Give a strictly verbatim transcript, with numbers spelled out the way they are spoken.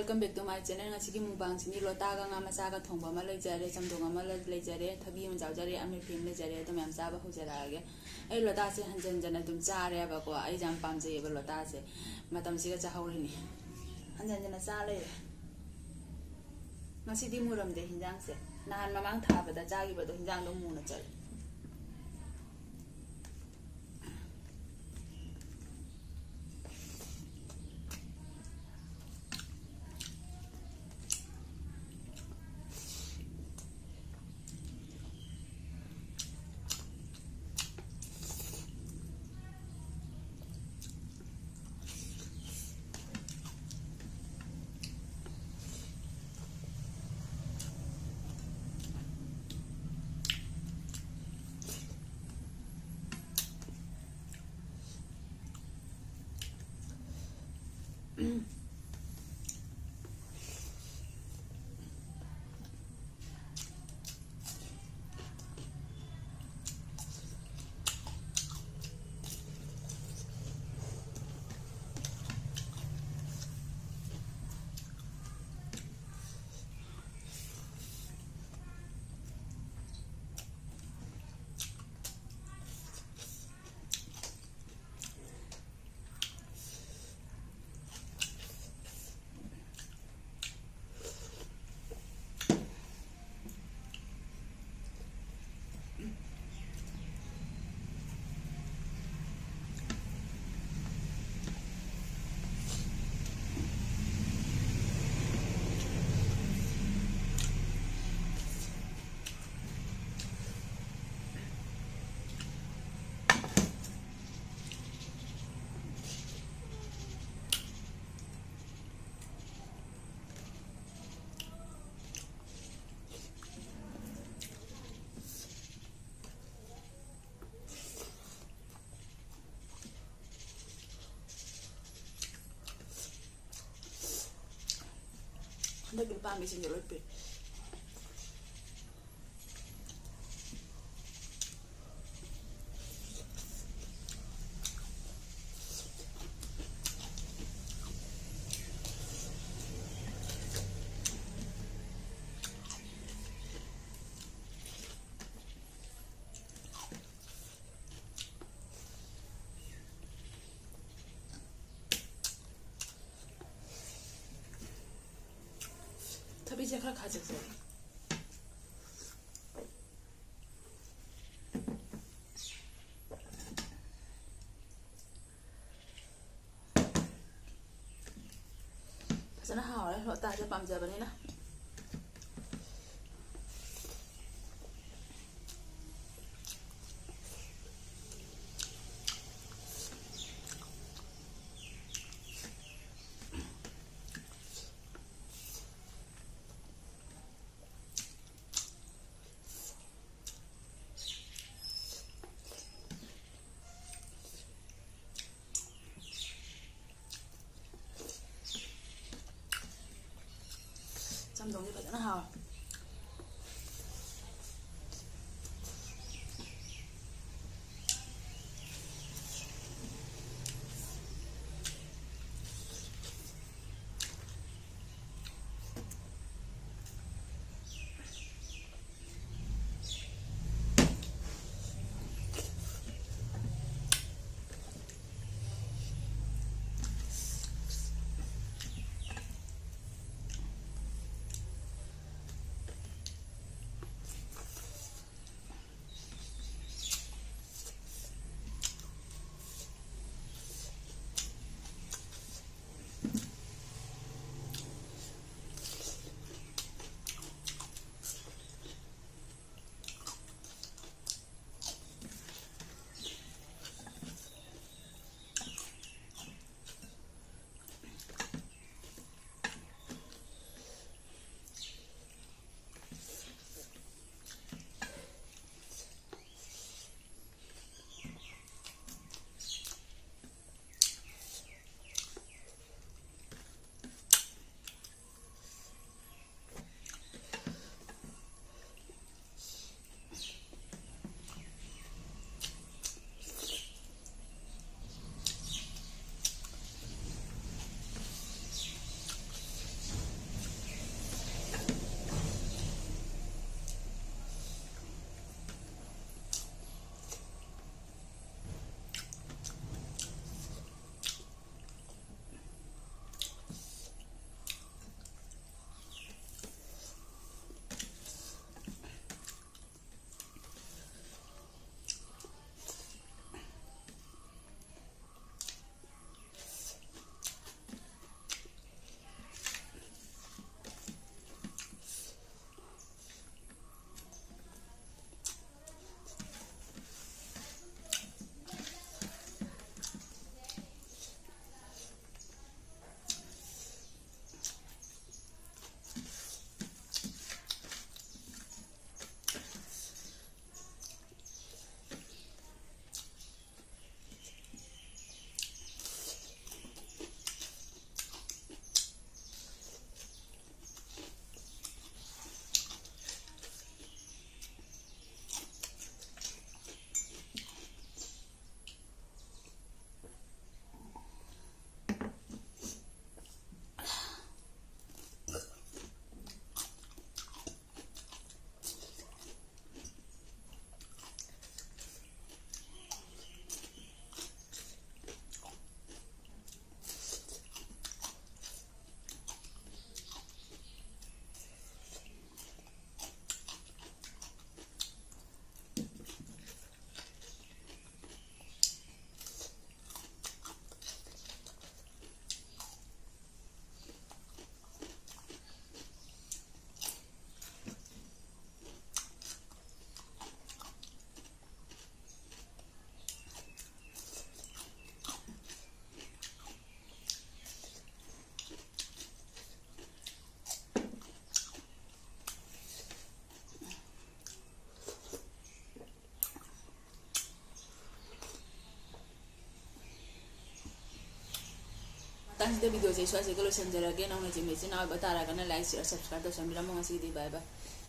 Welcome back to my channel. ꯉꯁꯤꯒꯤ ꯃꯨꯛꯕꯥꯡꯁꯤꯅꯤ, ꯂꯣꯇꯥꯒ ꯉꯥ ꯃꯆꯥꯒ ꯊꯣꯡꯕ ꯑꯃ ꯂꯩꯖꯔꯦ, ꯆꯝꯊꯣꯡ ꯑꯃ ꯂꯩ-, ꯂꯩꯖꯔꯦ, ꯊꯕꯤ ꯑꯃ ꯌꯥꯎꯖꯔꯦ, ꯑꯃꯦꯠꯄꯤ ꯑꯃ ꯂꯩꯖꯔꯦ꯫ ꯑꯗꯣ ꯃꯌꯥꯝ ꯆꯥꯕ ꯍꯧꯖꯔꯛꯑꯒꯦ꯫ ꯑꯩ ꯂꯣꯇꯥꯁꯦ ꯍꯟꯖꯟ ꯍꯟꯖꯟ ꯑꯗꯨꯝ ꯆꯥꯔꯦꯕꯀꯣ꯫ ꯑꯩꯁꯦ ꯌꯥꯝ ꯄꯥꯝꯖꯩꯌꯦꯕ ꯂꯣꯇꯥꯁꯦ꯫ ꯃꯇꯝꯁꯤꯒ ꯆꯥꯍꯧꯔꯤꯅꯤ꯫ ꯍꯟꯖꯟ ꯍꯟꯖꯟꯅ ꯆꯥ ꯂꯩꯔꯦ꯫ ꯉꯁꯤꯗꯤ ꯃꯨꯔꯝꯗꯦ ꯍꯤꯟꯖꯥꯡꯁꯦ꯫ ꯅꯍꯥꯟ ꯃꯃꯥꯡ ꯊꯥꯕꯗ ꯆꯥꯈꯤꯕꯗꯣ ꯍꯤꯟꯖꯥꯡꯗꯣ ꯃꯨꯅ ꯆꯠꯂꯦ꯫ ꯍꯟꯗꯛꯀꯤ ꯂꯨꯄꯥ ꯑꯃꯒꯤ ꯁꯤꯡꯁꯦ ꯂꯣꯏ ꯄꯤ꯫ ꯊꯕꯤꯁꯦ ꯈꯔ ꯈꯥꯖꯤꯜꯁꯦ꯫ ꯐꯖꯅ ꯍꯥꯎꯔꯦ, ꯂꯣꯇꯥꯁꯦ ꯄꯥꯝꯖꯕꯅꯤꯅ꯫ ꯆꯝꯊꯣꯡꯁꯦ ꯐꯖꯅ ꯍꯥꯎꯋꯦ꯫ ꯃꯇꯥꯡꯁꯤꯗ videoꯁꯦ ꯁ꯭ꯋꯥꯏꯁꯤꯒ ꯂꯣꯏꯁꯤꯟꯖꯔꯒꯦ꯫ ꯅꯧꯅ ꯆꯦꯟꯕ ꯏꯆꯤꯟ ꯏꯅꯥꯎ ꯑꯣꯏꯕ ꯇꯥꯔꯒꯅ like, share, subscribe ꯇꯧꯁꯟꯕꯤꯔꯝꯃꯣ꯫ ꯉꯁꯤꯒꯤꯗꯤ bye bye꯫